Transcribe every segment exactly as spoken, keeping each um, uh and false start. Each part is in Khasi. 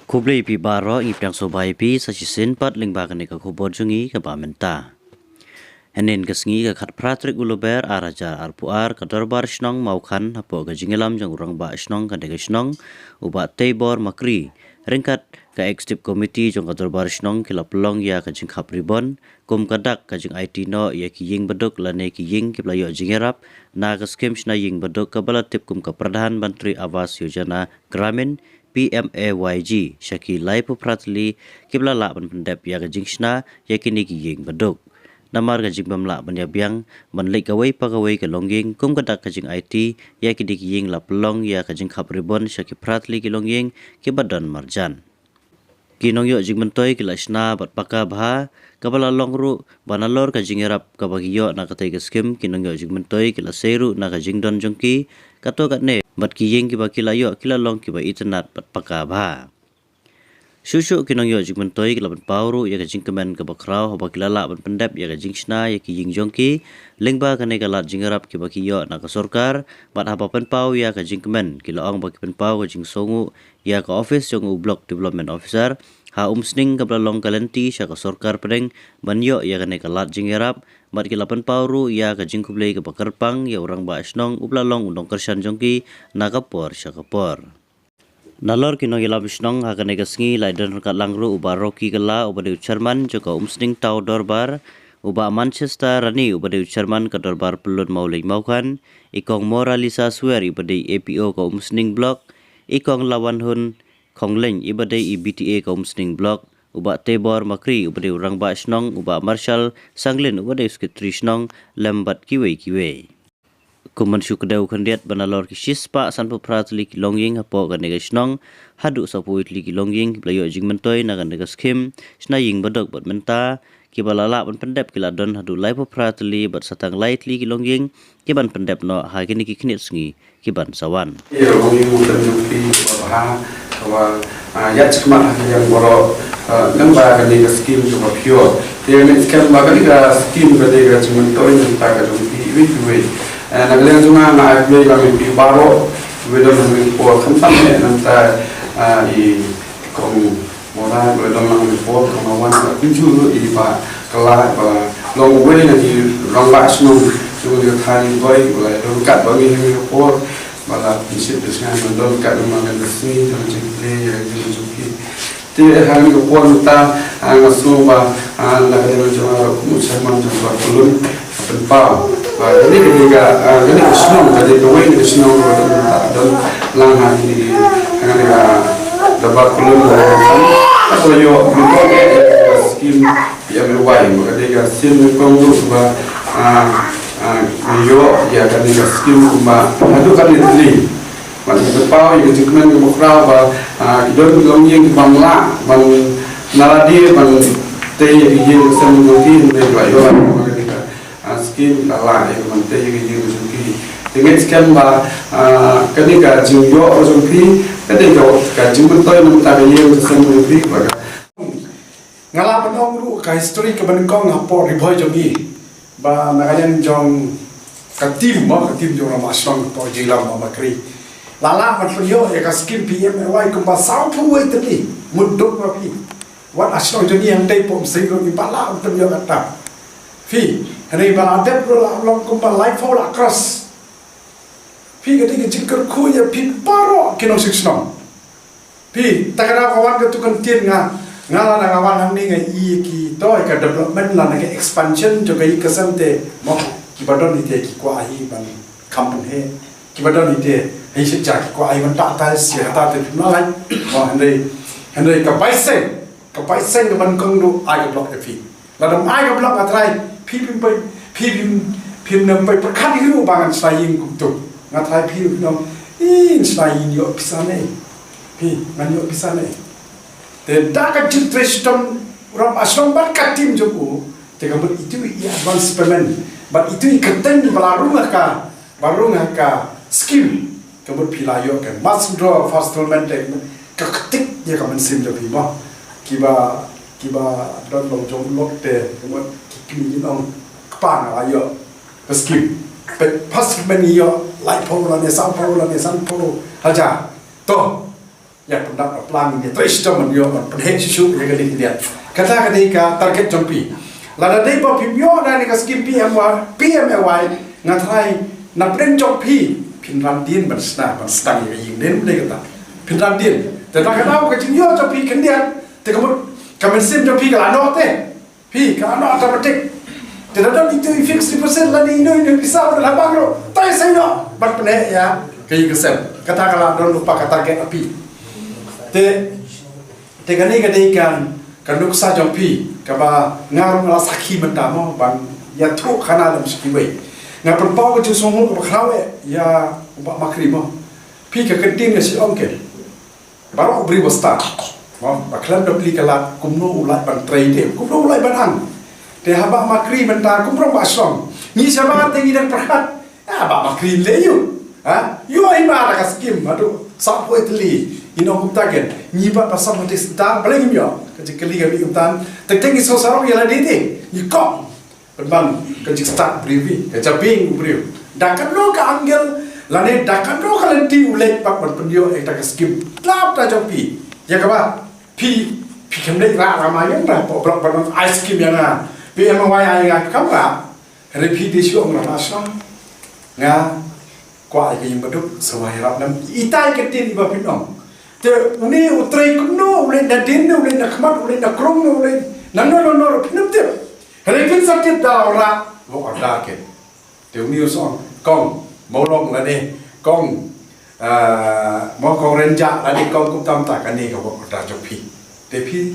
Khublei phi baroh, ngi pdiang sngewbha ïa phi sa shisien pat lyngba kane ka khubor jong ngi kaba mynta. Hynnin ka sngi ka khatphra tarik u Lber ar hajar arphew ar, ka Dorbar Shnong Mawkhan hapoh ka jingïalam jong u Rangbah Shnong kane ka shnong, u Bah Teibor Makri, ryngkat ka Executive Committee jong ka Dorbar Shnong ki la pynlong ïa ka jingkhap ribon kum ka dak ka jingaiti noh ïa ki ïing baduk lane ki ïing kiba la ïoh jingïarap na ka skim shna ïing baduk kaba la tip kum ka Pradhan Mantri Awas Yojana Gramin, P M A Y G, sha ki laiphew phra tylli kiba la lah ban pyndep ïa ka jingshna ïa kine ki ïing baduk. Namar ka jingbym lah ban ïa biang ban leit kawei pa kawei ka longïing kum ka dak ka jingaiti ïa kine ki ïing, la pynlong ïa ka jingkhap ribon sha ki phra tylli ki longïing kiba don marjan. Ki nongïoh jingmyntoi ki la shna bad paka bha, kaba la long ruh ba nalor ka jingïarap kaba ki ïoh na katei ka skim, ki nongïoh jingmyntoi ki la sei ruh na ka jingdon jong ki, kato katne bad ki ïing kiba ki la ïoh ki la long kiba itynnad bad paka bha. Shuh shuh ki nongïoh jingmyntoi ki la pynpaw ruh ïa ka jingkmen kaba khraw haba ki la lah ban pyndep ïa ka jingshna ïa ki ïing jong ki lyngba kane ka lad jingïarap kiba ki ïoh na ka sorkar, bad haba pynpaw ïa ka jingkmen ki la ong ba ki pynpaw ka jingsngewnguh ïa ka office jong u Block Development Officer ha Umsning kaba la long ka lynti sha ka sorkar pdeng ban ïoh ïa kane ka lad jingïarap, bad ki la pynpaw ruh ïa ka jingkhublei kaba kyrpang ïa u Rangbah Shnong uba la long u nongkyrshan jong ki na ka por sha ka por. Nalor ki nongïalam shnong ha kane ka sngi la ïadon ryngkat lang ruh u Bah Rocky Kylla uba dei u Chairman jong ka Umsning Town Dorbar, u Bah Manchester Rani uba dei u Chairman ka Dorbar Pyllun Mawleng Mawkhan, i Kong Moralisa Swer iba dei A P O ka Umsning Block, i Kong Lawanhun Khonglein iba dei i B T A ka Umsning Block, u Bah Teibor Makri uba dei u Rangbah Shnong, u Bah Marshal Sanglin uba dei u Secretary Shnong, lem bad kiwei kiwei. Kum ban shu kdew khyndiat ba nalor ki shispah sanphew phra tylli ki longïing hapoh kane ka shnong haduh sawphew wei tylli ki longïing kiba la ïoh jingmyntoi na kane ka skim shna ïing baduk bad mynta kiba la lah ban pyndep ki la don haduh laiphew phra tylli bad sa tang lai tylli ki longïing ki ban pyndep noh ha kine ki khyndiat sngi ki ban sa wan. Ïa, ong ïa u kan jong phi kaba bha, kaba, ah, ïa, jingmut ha ka liang baroh, ah, lyngba kane ka skim kaba phi ïoh. Te nga ngeit skhem ba kane ka skim ka dei ka jingmyntoi na ka bynta ka jong phi iwei pa iwei. Eh, na ka liang jong nga, nga ai khublei lang ïa phi baroh kiba don ha kane ka por, khamtam eh na ka bynta, ah, i Kong Mawlai ba la don lang ha kane ka por, kong Mawlai ba la kumjuh ruh i Bah Kylla ba la long uwei na ki rangbah shnong jong ka thaiñ Ri Bhoi ba la don ryngkat bad ngi ha kane ka por, ba la pynsngewsih pynsngew ba la don ryngkat ha kane ka sngi jong ka jingpule ïa ka jingim jong phi. Te ha kane ka por mynta, ah, nga sngew ba, ah, na ka liang jong nga kum u chairman jong ka Dorbar Pyllun, pynpaw ba kane ka dei ka, ah, kane ka shnong ka dei kawei na ka shnong ba don, don lang ha kine ki, ha kane ka Dorbar Pyllun ba la don. Ka ïoh mynta ka skim P M A Y, ba ka dei ka skim nyngkong ruh ba, ah, ah, ïoh ïa kane ka skim kumba haduh katne tylli. Ban pynpaw ïa ka jingkmen kaba khraw ba, ah, ki don ki longïing ki bym lah ban, na lade ban tei ïa ki ïing ki sem jong ki, hynrei ki la ïoh ba ka dei ka, ah, skim ka lah ïa ka ban tei ïa ki ïing ki sem jong ki. Te ngeit skhem ba, ah, kane ka jingïoh jong phi ka dei ka, ka jingmyntoi na ka bynta ka ïing ki sem jong phi ba ka Nga lah ban ong ruh ka history kaba nyngkong hapoh Ri Bhoi jong ngi. Ba na ka liang jong ka team, ba ka team jong u Rangbah Shnong hapoh jingïalam u Bah Makri. La lah ban pynïoh ïa ka skim P M A Y kumba sawphew wei tylli. Mut duk ma phi. Wat ha shnong jong ngi hangtei hapoh Umsning ruh ngim pat lah ban pynïoh kata. Phi, hynrei ba la dep ruh la long kumba laiphew la cross. Phi, ka dei ka jingkyrkhu ïa phi baroh ki nongshong shnong. Phi, ta ka daw ka wan katu ka ktien nga, nga lada nga wan hangne nga ïohi ki, to, ka development lane ka expansion jong ka ïing ka sem te, mo, kiba don hi te ki kwah hi ban kham pynheh, kiba don hi te, hi sha ki kwah hi ban tah tiles ïa kata te phim lah lait. Mo, hynrei, hynrei ka bai seng, ka bai seng kaba nyngkong ruh ai ka block ïa phi. Lada ym ai ka block nga trai, phi phim poi, phi phim, phim nang poi pyrkhat ïa u ba ngan shna ïing kumto. Nga trai phi phim nang, ih, ngan shna ïing ïoh pisa ne. Phi, ngan ïoh pisa ne. Te da ka jingtrei shitom u Rangbah Shnong bad ka team jong u, te ka mut itu i advance payment, bad itu i kyrteng ba la rung ha ka, ba rung ha ka skim, ka mut phi la ïoh ka mass withdrawal first settlement te, ka ktik ïa ka mynsiem jong phi mo. Kiba, kiba don long jong lok te, ka mut ki kmie ki ong, kpa nga la ïoh ka skim. Phi, first settlement ngi ïoh laiphew lane sawphew lane sanphew hajar. To, Ïa pyndonkam, ïa trei shitom ban ïoh ban pynheh shuh shuh ïa kane ka khyndiat. Kata ka dei ka target jong phi. Lada dei ba phim ïoh da kane ka skim P M Y, P M A Y, nga tharai na pdeng jong phi, phin ran dien ban shna, ban sdang ïa ka ïing, dei ne ym dei kata. Phin ran dien. Te na ka daw ka jingïoh jong phi khyndiat, te ka mut ka mynsiem jong phi ka la noh te. Phi, ka la noh automatic. Te da don itu i fixed deposit lane ino ino i pisa ba la bank ruh, tai sa ïoh ban pynheh ïa ka ïing ka sem. Kata ka la don lypa ka target jong phi. Te, te kane ka dei ka, ka nuksa jong phi kaba nga ruh nga la sakhi mynta mo, ban ïathuh khana lem sha kiwei. Nga pynpaw ka jingsngewnguh kaba khraw eh ïa u Bah Makri mo. Phi, ka kyntien ka shu ong, ke baroh u briew ba stad, mo, ba khlem da plie ka lad, kumno u lait ban trei te, kumno u lait ban ang. Te ha Bah Makri mynta kumno ba shong, ngi shabar te ngi dang pyrkhat, ah, Bah Makri leh ïa u, ha, ïoh hi ma da ka skim, haduh sawphew tylli. Ngi ong kumta, ngi pat ba sam ha District, balei ngim ïoh? Ka jingkylli ka mih kumta. Te te ngi sngewsarong ïa lade te, ngi kong. Pynban ka jingstad briew hi, ka jabieng u briew. Da katno ka angle lane da katno ka lynti u leit pat ban pynïoh ïa kata ka skim. Tlap ta jong phi. Ïa kaba phi, phi khlem leit rah rama ïa nga, pynban ban ai skim ïa nga. Phi em ai ïa nga kam rah. Hynrei phi dei shu ong rama sha nga. Kwah ïa ka ïing baduk, sa wai ïarap, nam itai ka ktien iba phin ong. Te une u trei kumno, u leit na dien ne, u leit na khmat, u leit na krung ne, u leit nangno nangno ruh phin ym tip. Hynrei phin sa tip da u rat, u order ken. Te une u sa ong, kong Mawlong lane kong, ah, mo kong Rynjah lane kong kumta kumta, kane ka work order jong phi. Te phi,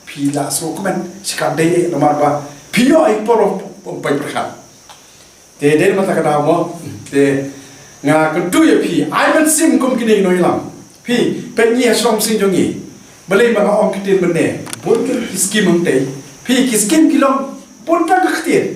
phi lah sngewkmen, shi katdei namar ba phi ïoh ïa i por u paipyrkhat. Te dei na kata ka daw mo, te nga kyntu ïa phi, ai mynsiem kum kine ki nongïalam. Phi, peit ngi ha Shrong Sing jong ngi. Balei ba nga ong ktien mynne, bun ki skim hangtei. Phi, ki skim ki long bun tang ka ktien.